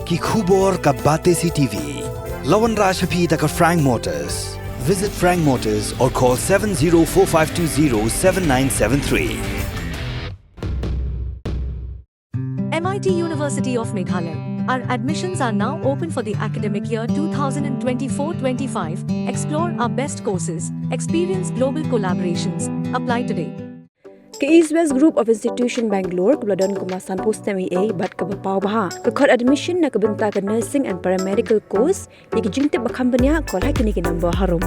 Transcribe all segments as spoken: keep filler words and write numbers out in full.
Ki khubor ka Batesi T V. La wanrah sha phi da ka Frank Motors. Visit Frank Motors or call seven zero four five two zero seven nine seven three. M I T University of Meghalaya. Our admissions are now open for the academic year two thousand twenty-four twenty-five. Explore our best courses, experience global collaborations. Apply today. Ka East West Group of Institution Bangalore, kaba la don kumba sanphew snem eiei bad kaba paw bha, ka khot admission na ka bynta ka nursing and paramedical course. Ïa ki jingtip ba kham bniah, call ha kine ki number harum.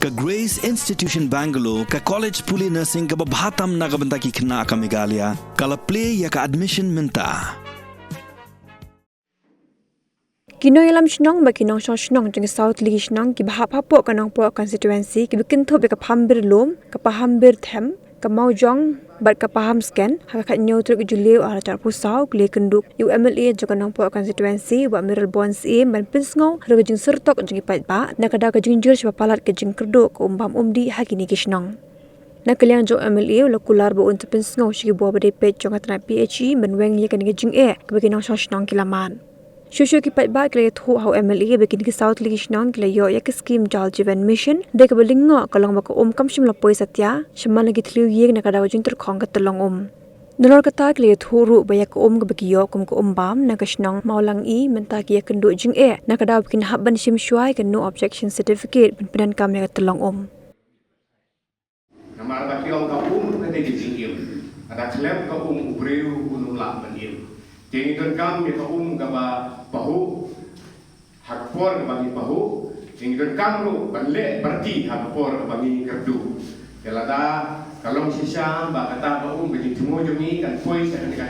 Ka Grace Institution Bangalore, ka college pule nursing kaba bha tam na ka bynta ki khynnah ka Meghalaya, ka la plie ïa ka admission mynta. Ki nongïalam shnong bad ki nongshong shnong jong ki saw tylli ki shnong kiba hap hapoh ka Nongpoh constituency, kiba kynthup ïa ka Pahambir Lum, ka Pahambir Them, ka Mawjong bad ka Pahamsyiem, ha ka khathynñiew tarik u Jylliew arhajar arphew saw, ki la ïakynduh ïa u M L A jong ka Nongpoh constituency, Bah Mayralborn Syiem, ban pynsngew halor ka jingsyrtok jong ki paidbah na ka daw ka jingjur shibun palat ka jingkyrduh ka um bam um dih ha kine ki shnong. Na ka liang jong u M L A, u la kular ba un sa pynsngew sha ki bor ba dei peit jong ka tnat P H E ban weng ïa kane ka jingeh kaba ki nongshong shnong ki la mad. Shuh shuh ki paidbah ki la ïathuh ha u M L A ba kine ki saw tylli ki shnong ki la ïoh ïa ka skim Jal Jeevan Mission, da kaba lyngngoh ka long ba ka um kam shym la poi satia shaman la ki thliew ïing na ka daw ka jingtyrkhong ka tyllong um. Nalor kata, ki la ïathuh ruh ba ïa ka um kaba ki ïoh kum ka um bam na ka shnong Mawlangi, mynta ki ïakynduh jingeh na ka daw ba kin hap ban shim shuwa ïa ka No Objection Certificate ban pyndonkam ïa ka tyllong um. Namar ba ki ong ka um ka dei ka jingim. Lada khlem ka um u briew un ym lah ban im. Te ngi donkam ïa ka um kaba pahuh ha ka por kaba ngi pahuh. Te ngi donkam ruh ban leh pyrthei ha ka por kaba ngi kyrduh. Te lada ka long shisha ba kata ka um ka jingthmu jong ngi kan poi sha kane ka,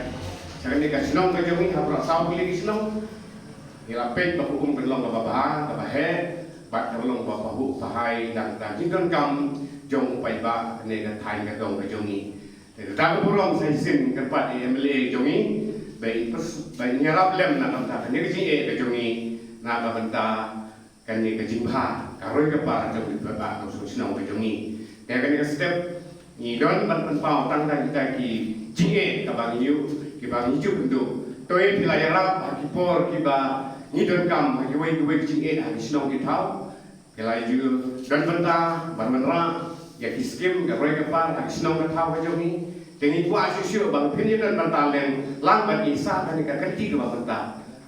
sha kane ka shnong ka jong ngi ha baroh saw tylli ki shnong. Ngi la peit ba ka um kan long kaba bha, kaba heh, bad kan long kaba pahuh pahai, dang, dang jingdonkam jong u paidbah ne ka thaiñ ka dong ka jong ngi. Te kata ka burom sa shisien kyrpad ïa u M L A jong ngi, ba in pers-, ba in ïarap lem na ka bynta kane ka jingeh ka jong ngi, na ka bynta kane ka jingbha, ka roi ka par jong u paidbah nongshong shnong ka jong ngi. Te kane ka step, ngi don ban pynpaw tang da kita ki jingeh kaba ngi ïoh, kiba ngi ju pynduh. To ïa phi la ïarap ha ki por kiba ngi donkam ha kiwei kiwei ki jingeh ha ki shnong ki thaw. Phi la ju don bynta ban wanrah ïa ki skim ka roi ka par ha ki shnong ka thaw ka jong ngi. Te ngi kwah shuh shuh ba phin ïa don bynta lem lang bad ngi sha kane ka kynti kaba mynta.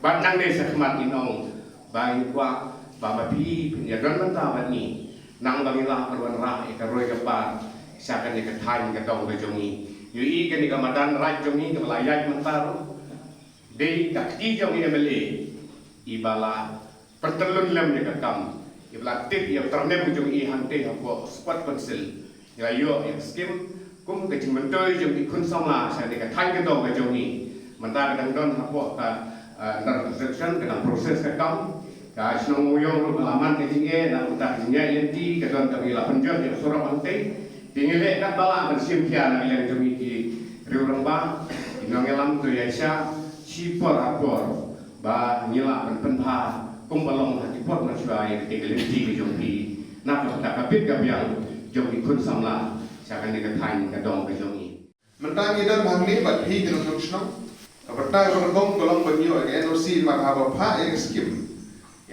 Bad nangne shakhmat ngin ong ba ngi kwah ba ma phi phin ïa don bynta bad ngi. Nang ba ngi lah ban wanrah ïa ka roi ka par sha kane ka thaiñ ka dong ka jong ngi. Ïohi kane ka madan raij jong ngi kaba la ïaid mynta ruh. Dei ka kti jong i M L A iba la pyntyllun lem ïa ka kam, iba la tip ïa u tyrnem jong i hangtei hapoh Sport Council. Ngi la ïoh ïa ka skim kum ka jingmyntoi jong ki khun samla sha kane ka thaiñ ka dong ka jong ngi. Mynta ka dang don hapoh ka, eh, under construction, ka dang process ka kam. Ka shnong Mawïong ruh ka la man ka jingeh na ka bynta ka jingïaid lynti, ka don kaba ngi la pynjot ïa ka surok hangtei. Te ngi leh katba lah ban shim khia na ka liang jong ngi ki riew rangbah, ki nongïalam, to ïaishah shi por ha por ba ngi lah ban pynbha kumba long ha ki por mynshuwa ïa katei ka lynti ka jong phi na ka bynta ka bit ka biang jong ki khun samla sha kane ka thaiñ ka dong ka jong ngi. Mynta ngi don hangne bad phi ki nongshong shnong. Ka bynta kaba nyngkong ka long ban ïoh ïa ka N O C, namar haba phah ïa ka skim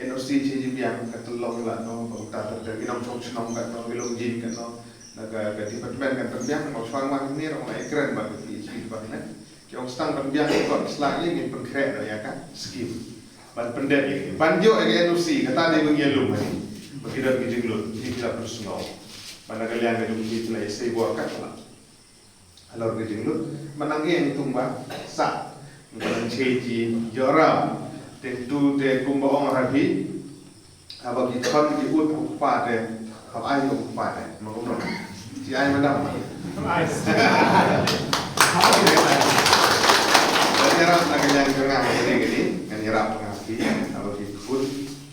N O C sha ïing biang, ka tyllong la no, ka bynta ter ter ki nongshong shnong ka no, ki longjing ka no, na ka, ka department kan pynbiang, ma shuwa ma hangne ruh la ïakren bad ka P H E ba hangne. Ki ong sdang pynbiang ki kot sla ïing, ngin pynkhreh noh ïa ka skim. Ban pyndep ïa ki, ban ïoh ïa ka N O C, kata dei ba ngi ïalum hangne. Ba ki don ki jinglut, ki la pynsngew. Ban na ka liang ka jong ki la ïasei bor katba lah. Halor ka jinglut, mynta ngi ïa ngi tung ba sah. Ngi ba nang cheji ïoh ram. Te tu te kumba ong ha phi. Haba ki khon ki ut u kpa te, haba ai u kpa te. Ma kumno? Chi ai madam. Ai. Ngan ïarap na ka liang jong nga kane kane, ngan ïarap nga phi. Haba ki khun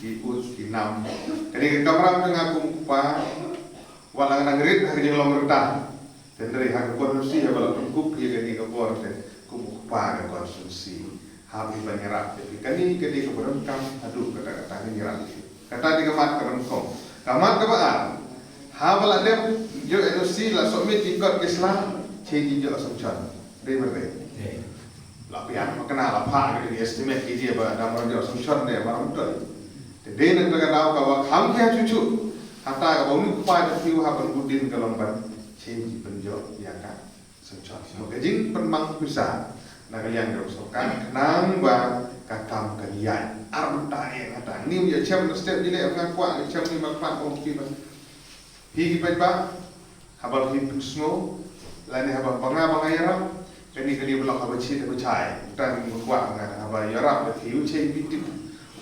ki ut ki nam. Kane ka kamram jong nga kum u kpa. Wat la nga dang rit ha ka jinglong rta. Hynrei ha ka constituency haba la pynkup ïa kane ka bor te kum u kpa ka constituency. Hap ban ïarap te phi kane ka dei kaba donkam haduh katta katta ngan ïarap te. Kata dei ka mat kaba nyngkong. Ka mat kaba ar. Haba la dep ïoh N O C la submit ki kot ki sla, cheji ïoh sanction. Dei bad dei. La piang ma kane la pha ka dei estimate ki jia ba dang mar jong sum chon ne mar mutoi. Te dei na ka daw ka ba kham kia chuchu. Hata ka ba uni ku pa da piu ha ban budin ka long ban change ban jo ya ka sum chon. Ma ka jing pynmang pisa na ka liang jong sorkar khnang ba ka kam kan ïaid. Ar mynta e hata ni u ïa chem na step ni le nga kwah ïa chem ni ma kwah ong ki ba. Hi ki paidbah, haba phi pynsngew lane haba ba nga ba nga ïarap, kane kane ba lok haba chit haba chai. Tang ba kwah nga haba ïarap da phi u chai bi tip.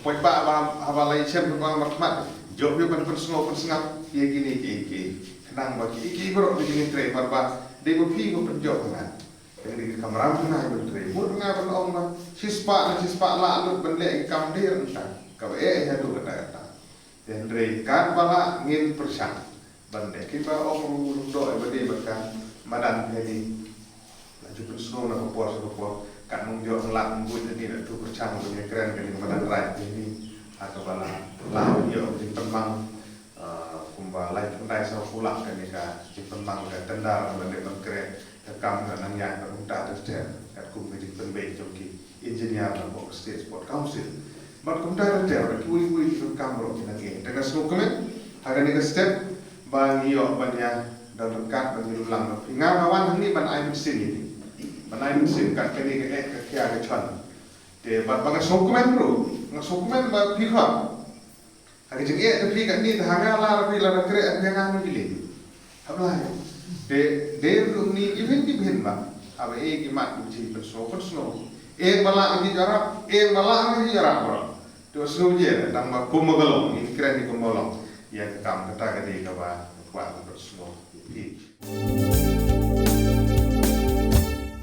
Paidbah ba haba lai chem ba markhmat, jop ïa ban pynsngew pynsngap ïa kine ki ki. Khnang ba ki ki baroh ki jingtrei marba dei ba phi ba pynjop nga. Kane ka kamram nga ban trei. Mut nga ban ong ba shispah na shispah la lut ban leh ki kam dei rang ta. Kaba eh ïa tu kata kata. Te hynrei kat ba lah ngin pyrshang ban dei. Kiba ong ruh ruh doh ba dei ba kan madan peni. La ju pynsngew na ka por sha ka por. Kat nong jong lad nong buit ni la tu pyrshang ban ïakren kane ka madan rai peni. Ha kaba lah lah ïoh jingpynmang, ah, kumba lai pyntai saw phew lak kane ka jingpynmang ka tender ban dei ban kren. Ka kam ka nang ïaid bad kumta ter ter katkum ka jingpynbeit jong ki engineer na ka State Sports Council. Bad kumta ter ter bad kiwei kiwei ki kam ruh ki nang ïeng. Te nga sngewkmen ha kane ka step ba ngi ïoh ban ïa don ryngkat ban ïa lumlang bad phi. Nga nga wan hangne ban ai mynsiem ïa phi. Ban ai mynsiem kat kane ka eh ka khia ka chon. Te bad ba nga sngewkmen ruh, nga sngewkmen ba phi khot. Ha ka jingeh te phi katne te ha nga la ra phi la ra kre ha nga ngi leh. Hap lai. Te de ruh ni ki bhin ki bhin ba. Haba e ki mat ki ji pynsngew pynsngew. E ba la ki ïarap, e ba la ki ïarap bro. Te ba sngew je tang ba kum ba ka long, in kren ni kum ba long. Ïa ka kam kata ka dei kaba kwah pynsngew. Phi.